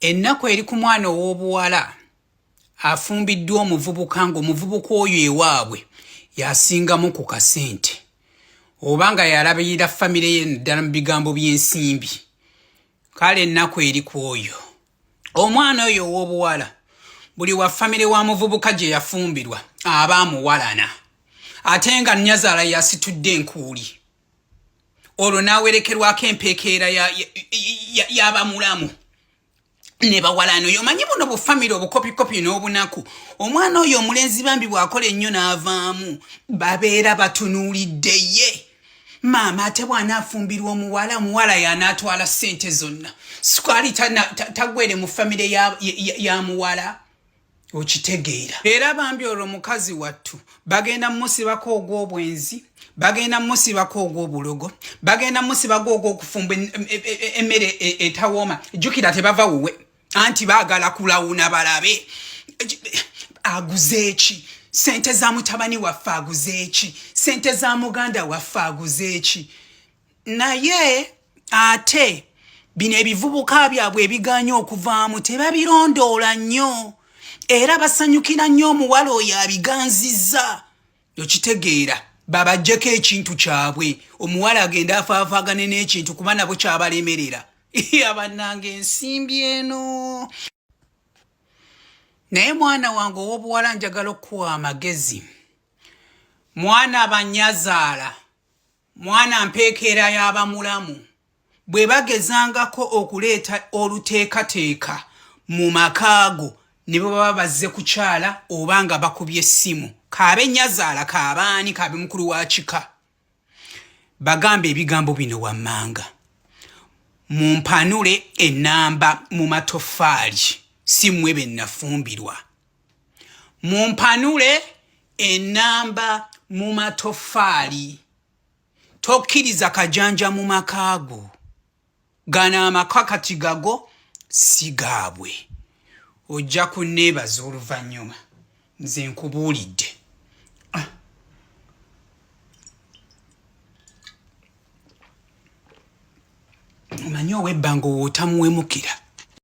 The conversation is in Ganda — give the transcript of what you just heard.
Ennaku eri ku mwana ow'obuwala afumbiddwa omuvubuka ng'omuvubuka oyo ewaabwe yasingamu ku kasente oba nga yalabirira famire ye naddala mu bigambo by'ensimbi. Kale ennaku eri ku oyo omwana oyo ow'obuwala, buli wa famire wa muvubuka gye yafumbirwa aba amuwalana, ate nga nnyazaala yasitudde enkuuli, olwo n'awerekerwako empeekeera y'abamulamu ne bawalana. Oyo omanyi buno bufamire obukopikopi n'obunaku, omwana oyo omulenzi bambi bw'akola ennyo n'avaamu, babeera batunuulidde ye maama, ate bw'anaafumbirwa omuwala, omuwala y'anaatwala ssente zonna, sukaali tagwere mu famire ya muwala. Okitegeera? Era bambi olwo mukazi wattu bagenda mumusibako ogw'obwenzi, bagenda mumusibako ogw'obulogo, bagenda musibako ogw'okufumba emmere etawooma. Jjukira tebava wuwe, anti baagala kulawuna balabe aguze eki, sente za mutabani waffe aguze eki, sente za muganda waffe aguze eki. Naye ate bino ebivubuka byabwe ebiganye okuvaamu tebabirondoola nnyo, era basanyukira nnyo omuwala oyo abiganzizza. Okitegeera? Babajjeko ekintu kyabwe, omuwala agende afaafaagane n'ekintu, kuba nabo kyabalemerera. Abannanga ensimbi eno. Naye mwana wange ow'obuwala, njagala okukuwa amagezi. Mwana banyazaala, mwana mpeekeera y'abamulamu, bwe bagezangako okuleeta oluteekateeka mu makaago, ne bwe baba bazze kukyala oba nga bakubye essimu, kaabe nnyazaala, kaabaani, kaabe mukulu wa kika, bagamba ebigambo bino wammanga: "Mumpanule ennamba mu matoffaali, si mmwe be nafumbirwa. Mumpanule ennamba mu matoffaali." Tokkiriza kajanja mu maka go. Gano amaka kati gago, si gaabwe. Ojja kunneebaza oluvannyuma, nze nkubuulidde. Ah. Omanyi ow'ebbanga owootamuwemukira.